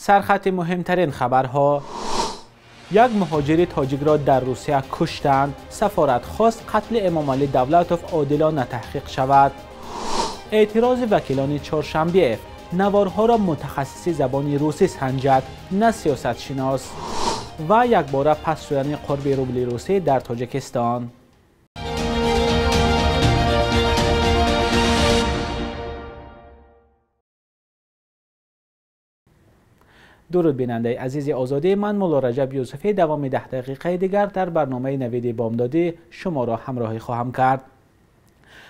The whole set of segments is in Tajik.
Сархати муҳимтарин хабарҳо. Як муҳоҷири тоҷикро дар Русия куштанд. Сафорат хост қатли Эмомалӣ Давлатов одилона таҳқиқ шавад. Эътирози вакилони Чоршанбеев. Наворҳоро мутахассиси забони русӣ санҷад, на сиёсатшинос. Ва якбора паст шудани қурби рубли русӣ дар Тоҷикистон. Дуруд бинандаи азизи Озодӣ, ман Мулло Раҷаб Юсуфӣ давоми 10 дақиқаи дигар дар барномаи Навиди Бомдодӣ шуморо ҳамроҳӣ хоҳам кард.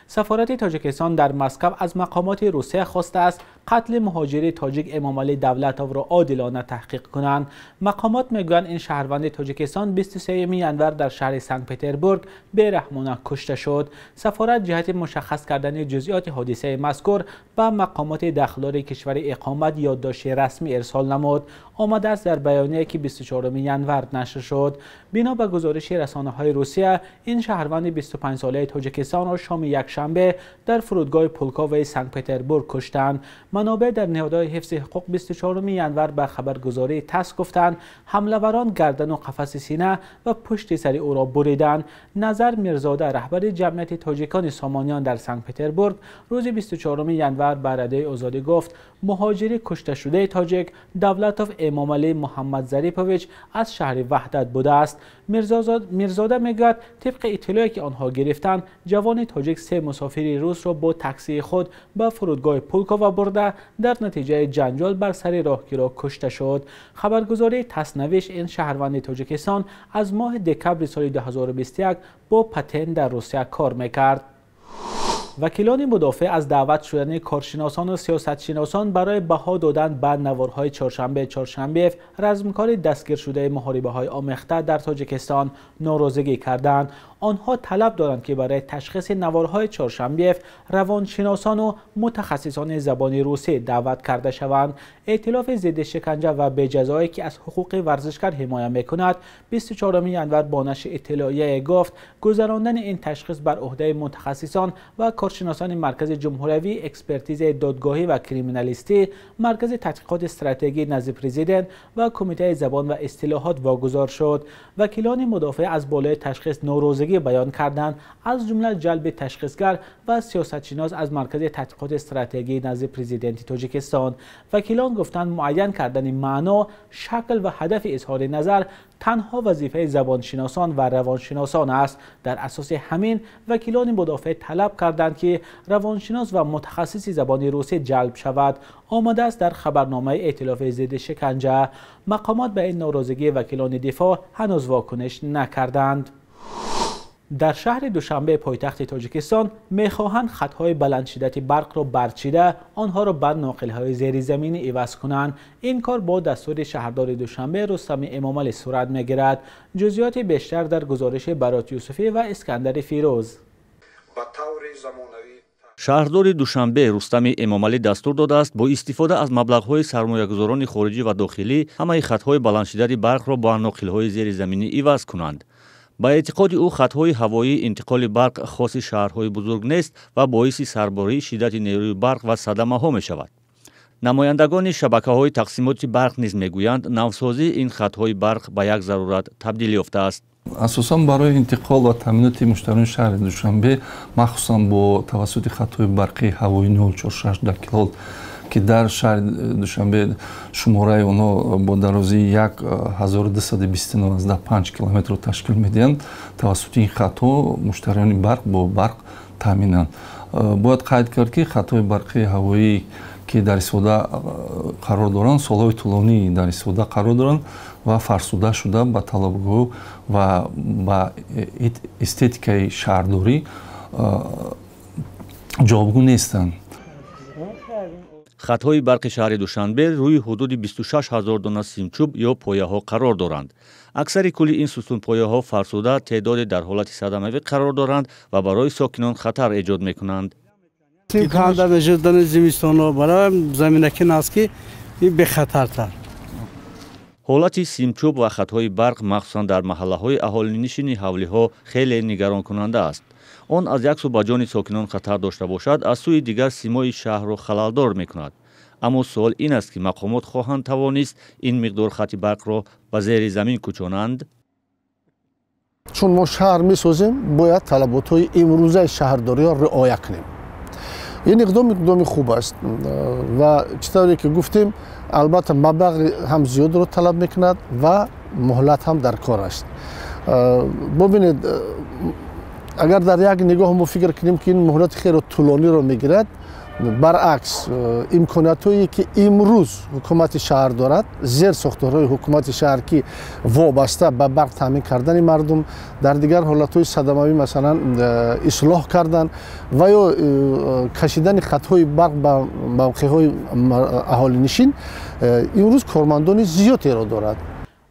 Сафорати Тоҷикистон дар Москва аз мақомоти Русия хостааст қатли муҳоҷири тоҷик Эмомалӣ Давлатовро одилона таҳқиқ кунанд. Мақомот мегӯянд ин шаҳрванди Тоҷикистон 23 январ дар шаҳри Санкт-Петербург бераҳмона кушта шуд. Сафорат ҷиҳати мушаххас кардани ҷузъиёти ҳодисаи мазкур ба мақомоти дахлдори кишвари иқомат ёддошти расмӣ ирсол намуд. Омадааст дар баёнияе ки 24 январ нашр шуд. Бино ба гузориши расонаҳои Русия, ин шаҳрванди 25-солаи Тоҷикистонро шоми якшанбе дар фурудгоҳи Пулковаи Санкт-Петербург куштанд. Манобеъ дар ниҳодҳои ҳифзи ҳуқуқ 24 январ ба хабаргузории ТАСС гуфтанд, ҳамлаварон гардану қафаси сина ва пушти сари ӯро буриданд. Назар Мирзода, раҳбари ҷамъияти тоҷикони Сомониён дар Санкт-Петербург, рӯзи 24 январ ба Радиои Озодӣ гуфт, муҳоҷири кушташудаи тоҷик Давлатов Эмомалӣ Муҳаммадзарипович аз шаҳри Ваҳдат будааст. Мирзода мегӯяд, тибқи иттилоъе ки онҳо гирифтанд, ҷавони тоҷик 3 мусофири русро бо таксии худ ба фурудгоҳи Пулкова бурда, дар натиҷаи ҷанҷол бар сари роҳгиро кушта шуд. Хабаргузории ТАСС навишт, ин шаҳрванди Тоҷикистон аз моҳи декабри соли 2021 бо патент дар Русия кор мекард. Вакилони мудофеъ аз даъват шудани коршиносону сиёсатшиносон барои баҳо додан ба наворҳои Чоршанбе Чоршанбеев, размкори дастгиршудаи муҳорибаҳои омехта дар Тоҷикистон, норозигӣ карданд. Онҳо талаб доранд, ки барои ташхиси наворҳои Чоршанбеев равоншиносону мутахассисони забони русӣ даъват карда шаванд. Эътилофи зидди шиканҷа ва беҷазоӣ, ки аз ҳуқуқи варзишгар ҳимоя мекунад, 24 январ бо нашри иттилоияе гуфт, гузарондани ин ташхис бар ӯҳдаи мутахассисон ва коршиносони Маркази ҷумҳуриявии экспертизаи додгоҳӣ ва криминалистӣ, Маркази тадқиқоти стратегии назди президент ва Кумитаи забон ва истилоҳот вогузор шуд. Вакилони мудофеъ аз болои ташхис норозигӣ баён карданд, аз ҷумла ҷалби ташхисгар ва сиёсатшинос аз Маркази тадқиқоти стратегии назди президенти Тоҷикистон. Вакилон гуфтанд, муайян кардани маъно, шакл ва ҳадафи изҳори назар танҳо вазифаи забоншиносон ва равоншиносон аст. Дар асоси ҳамин вакилони мудофеъ талаб карданд, ки равоншинос ва мутахассиси забони русӣ ҷалб шавад. Омадааст дар хабарномаи эътилофи зидди шиканҷа. Мақомот ба ин норозигии вакилони дифоъ ҳанӯз вокуниш накарданд. Дар шаҳри Душанбе, пойтахти Тоҷикистон, мехоҳанд хатҳои баландшиддати барқро барчида, онҳоро ба ноқилҳои зеризаминӣ иваз кунанд. Ин кор бо дастури шаҳрдори Душанбе Рустами Эмомалӣ сурат мегирад. Ҷузъиёти бештар дар гузориши Барот Юсуфӣ ва Искандари Фирӯз. Шаҳрдори Душанбе Рустами Эмомалӣ дастур додааст, бо истифода аз маблағҳои сармоягузорони хориҷӣ ва дохилӣ ҳамаи хатҳои баландшиддати барқро ба ноқилҳои зеризаминӣ иваз кунанд. Ба эътиқоди ӯ, хатҳои ҳавоии интиқоли барқ хоси шаҳрҳои бузург нест ва боиси сарбории шиддати нерӯи барқ ва садамаҳо мешавад. Намояндагони шабакаҳои тақсимоти барқ низ мегӯянд, навсозии ин хатҳои барқ ба як зарурат табдил ёфтааст. Асосан барои интиқол ва таъминоти муштариёни шаҳри Душанбе, махсусан бо тавассути хатҳои барқии ҳавоии 0,46 киловолт, ки дар шаҳри Душанбе шумораи онҳо бо дарозии 1229,5 километрро ташкил медиҳанд, тавассути ин хатҳо муштариёни барқ бо барқ таъминанд. Бояд қайд кард, ки хатҳои барқии ҳавоӣ, ки дар истифода қарор доранд, солҳои тӯлонӣ дар истифода қарор доранд ва фарсуда шуда ба талабгоҳ ва ба эстетикаи шаҳрдорӣ ҷавобгӯ нестанд. Хатҳои барқи шаҳри Душанбе рӯи ҳудуди 26 ҳазор дона симчӯб ё пояҳо қарор доранд. Аксари кулли ин сутунпояҳо фарсуда, теъдоде дар ҳолати садамавӣ қарор доранд ва барои сокинон хатар эҷод мекунанд. Сим канда мешудани зимистонро барои заминаки наст, ки ин бехатартар. Ҳолати симчӯб ва хатҳои барқ, махсусан дар маҳаллаҳои аҳолинишини ҳавлиҳо, хеле нигаронкунанда аст. Он аз як сӯ ба ҷони сокинон хатар дошта бошад, аз сӯи дигар симои шаҳрро халалдор мекунад. Аммо суол ин аст, ки мақомот хоҳанд тавонист ин миқдор хати барқро ба зери замин кӯчонанд? Чун мо шаҳр месозем, бояд талаботҳои имрӯзаи шаҳрдориро риоя кунем. Ин иқдом иқдоми хуб аст ва чӣ тавре ки гуфтем, албатта маблағи ҳам зиёдро талаб мекунад ва муҳлат ҳам дар кор аст. Бубинед, агар дар як нигоҳ мо фикр кунем, ки ин муҳлати хеле тӯлониро мегирад, баръакс, имкониятҳое ки имрӯз ҳукумати шаҳр дорад, зер сохторҳои ҳукумати шаҳр, ки вобаста ба барқ таъмин кардани мардум, дар дигар ҳолатҳои садамавӣ, масалан, ислоҳ кардан ва ё кашидани хатҳои барқ ба мавқеъҳои аҳолинишин, имрӯз кормандони зиёдеро дорад.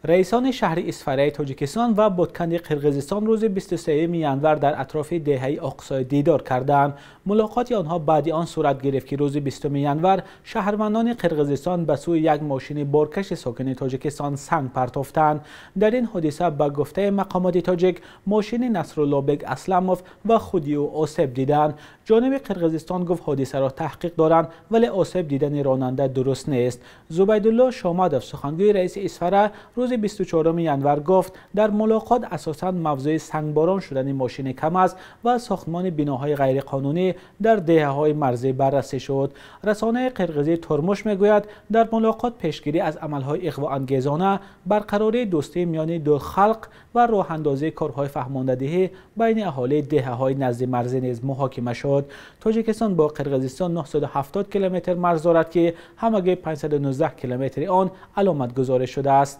Раисони шаҳри Исфараи Тоҷикистон ва Ботканди Қирғизистон рӯзи 23 январ дар атрофи деҳаи Оқсой дидор карданд. Мулоқоти онҳо баъди он сурат гирифт, ки рӯзи 20 январ шаҳрвандони Қирғизистон ба сӯи як мошини боркаши сокини Тоҷикистон санг партофтанд. Дар ин ҳодиса, ба гуфтаи мақомоти тоҷик, мошини Насруллобек Асламов ва худи ӯ осеб диданд. Ҷониби Қирғизистон гуфт, ҳодисаро таҳқиқ доранд, вале осеб дидани ронанда дуруст нест. Зубайдулло Шомадов, сухангӯи раиси Исфара, рӯзи 24 январ гуфт, дар мулоқот асосан мавзӯи сангборон шудани мошини КАМАЗ ва сохтмони биноҳои ғайриқонунӣ дар деҳаҳои марзӣ баррасӣ шуд. Расонаи қирғизӣ Турмуш мегӯяд, дар мулоқот пешгирӣ аз амалҳои иғвоангезона, барқарории дӯстии миёни ду халқ ва роҳандозии корҳои фаҳмондадиҳӣ байни аҳолии деҳаҳои назди марзӣ низ муҳокима шуд. Тоҷикистон бо Қирғизистон 970 километр марз дорад, ки ҳамагӣ 519 километри он аломатгузорӣ шудааст.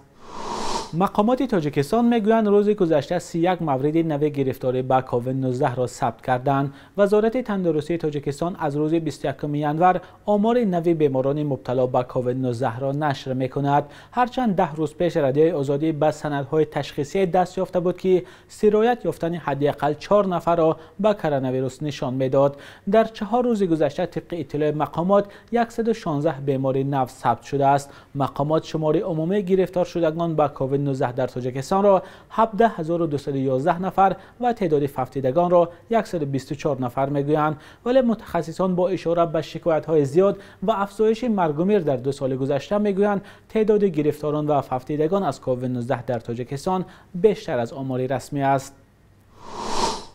Мақомоти Тоҷикистон мегӯянд, рӯзи гузашта 31 мавриди нави гирифторӣ ба COVID-19 ро сабт карданд. Вазорати тандурустии Тоҷикистон аз рӯзи 21 январ омори нави беморони мубтало ба COVID-19 ро нашр мекунад. Ҳарчанд 10 рӯз пеш Радиои Озодӣ ба санадҳои ташхисӣ даст ёфта буд, ки сироят ёфтани ҳадди ақал 4 нафарро ба коронавирус нишон медод. Дар 4 рӯзи гузашта, тибқи иттилои мақомот, 116 бемори нав сабт шудааст. Мақомот шумори умумии гирифторшудагон ба COVID-19 дар Тоҷикистонро 17211 нафар ва теъдоди фавтидагонро 124 нафар мегӯянд. Вале мутахассисон бо ишора ба шикоятҳои зиёд ва афзоиши маргумир дар 2 соли гузашта мегӯянд, теъдоди гирифторон ва фавтидагон аз COVID-19 дар Тоҷикистон бештар аз омори расмӣ аст.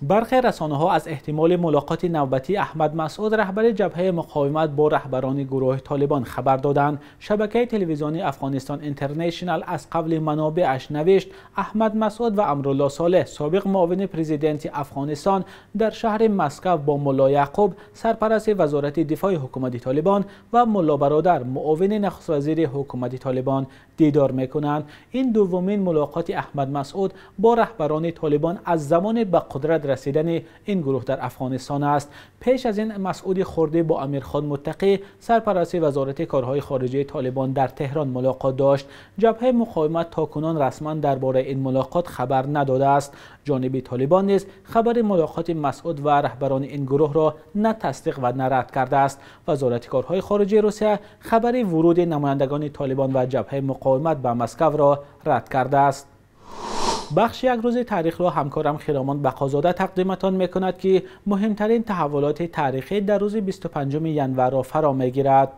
Бархе расонаҳо аз эҳтимоли мулоқоти навбатии Аҳмад Масъуд, раҳбари ҷабҳаи муқовимат, бо раҳбарони гурӯҳи Толибон хабар доданд. Шабакаи телевизионии Афғонистон Интернешнал аз қавли манобеаш навишт, Аҳмад Масъуд ва Амрулло Солеҳ, собиқ муовини президенти Афғонистон, дар шаҳри Москва бо Мулло Яъқуб, сарпарасти вазорати дифои ҳукумати Толибон, ва Мулло Бародар, муовини нахуствазири ҳукумати Толибон, дидор мекунанд. Ин дуввумин мулоқоти Аҳмад Масъуд бо раҳбарони Толибон аз замони ба қудрат расидани ин гурӯҳ дар Афғонистон аст. Пеш аз ин Масъуди Хурдӣ бо Амирхон Муттақӣ, сарпарасти вазорати корҳои хориҷии Толибон, дар Теҳрон мулоқот дошт. Ҷабҳаи муқовимат то кунун расман дар бораи ин мулоқот хабар надодааст. Ҷониби Толибон низ хабари мулоқоти Масъуд ва раҳбарони ин гурӯҳро на тасдиқ ва на рад кардааст. Вазорати корҳои хориҷии Русия хабари вуруди намояндагони Толибон ва ҷабҳаи муқовимат ба Москваро рад кардааст. Бахши як рӯзи таърихро ҳамкорам Хиромон Бақозода тақдиматон мекунад, ки муҳимтарин таҳаввулоти таърихӣ дар рӯзи 25 январро фаро мегирад.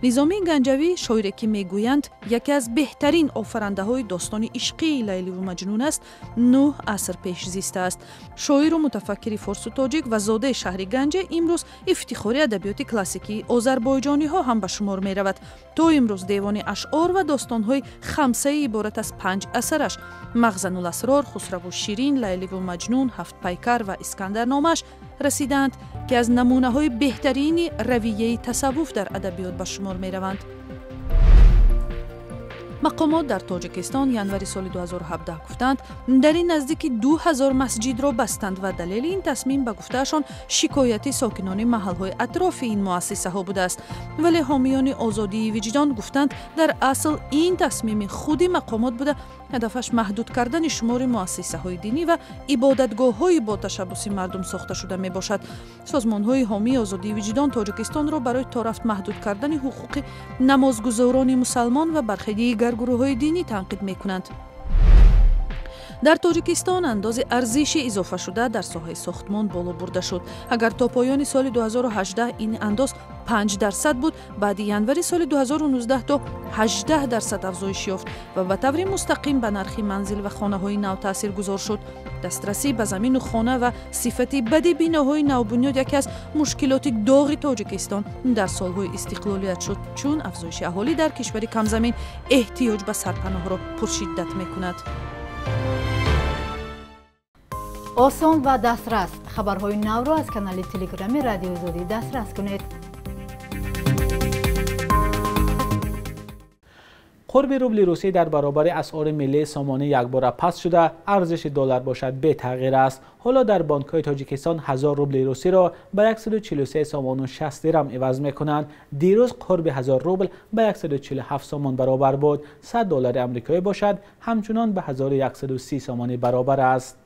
Низомии Ганҷавӣ, шоире ки мегӯянд яке аз беҳтарин офарандаҳои достони ишқии Лайливу Маҷнун аст, 9 аср пеш зистааст. Шоиру мутафаккири форсу тоҷик ва зодаи шаҳри Ганҷа имрӯз ифтихори адабиёти классикии озарбойҷониҳо ҳам ба шумор меравад. То имрӯз девони ашъор ва достонҳои хамсаи иборат аз 5 асараш Мағзануласрор, Хусраву Ширин, Лайливу Маҷнун, Ҳафтпайкар ва Искандарномааш расидаанд, ки аз намунаҳои беҳтарини равияи тасаввуф дар адабиёт ба шумор мераванд. Мақомот дар Тоҷикистон январи соли 2017 гуфтанд, дар ин наздики 2000 масҷидро бастанд ва далели ин тасмим ба гуфтаашон шикояти сокинони маҳалҳои атрофи ин муассисаҳо будааст. Вале ҳомиёни озодии виҷдон гуфтанд, дар асл ин тасмими худи мақомот буда, ҳадафаш маҳдуд кардани шумори муассисаҳои динӣ ва ибодатгоҳҳои бо ташаббуси мардум сохта шуда мебошад. Созмонҳои ҳомии озодии виҷдон Тоҷикистонро барои торафт маҳдуд кардани ҳуқуқи намозгузорони мусалмон ва бархе дигар гурӯҳҳои динӣ танқид мекунанд. Дар Тоҷикистон андози арзиши изофашуда дар соҳаи сохтмон боло бурда шуд. Агар то поёни соли 2018 ин андоз 5% буд, баъди январи соли 2019 то 18% афзоиш ёфт ва ба таври мустақим ба нархи манзил ва хонаҳои нав таъсиргузор шуд. Дастрасӣ ба замину хона ва сифати бади биноҳои навбунёд яке аз мушкилоти доғи Тоҷикистон дар солҳои истиқлолият шуд, чун афзоиши аҳолӣ дар кишвари камзамин эҳтиёҷ ба сарпаноҳро пуршиддат мекунад. Осон ва дастрас хабарҳои навро аз канали Телеграми Радиои Озодӣ дастрас кунед. Қурби рубли русӣ дар баробари асъори миллии сомонӣ якбора паст шуда, арзиши доллар бошад бетағйир аст. Ҳоло дар бонкҳои Тоҷикистон 1000 рубли русиро ба 143 сомону 60 дирам иваз мекунанд. Дирӯз қурби 1000 рубл ба 147 сомон баробар буд. 100 доллари амрикоӣ бошад ҳамчунон ба 1130 сомонӣ баробар аст.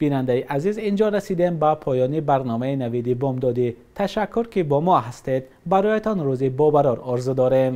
Бинандаи азиз, инҷо расидем ба поёни барномаи Навиди Бомдодӣ. Ташаккур ки бо мо ҳастед. Бароятон рӯзи бобарор орзу дорем.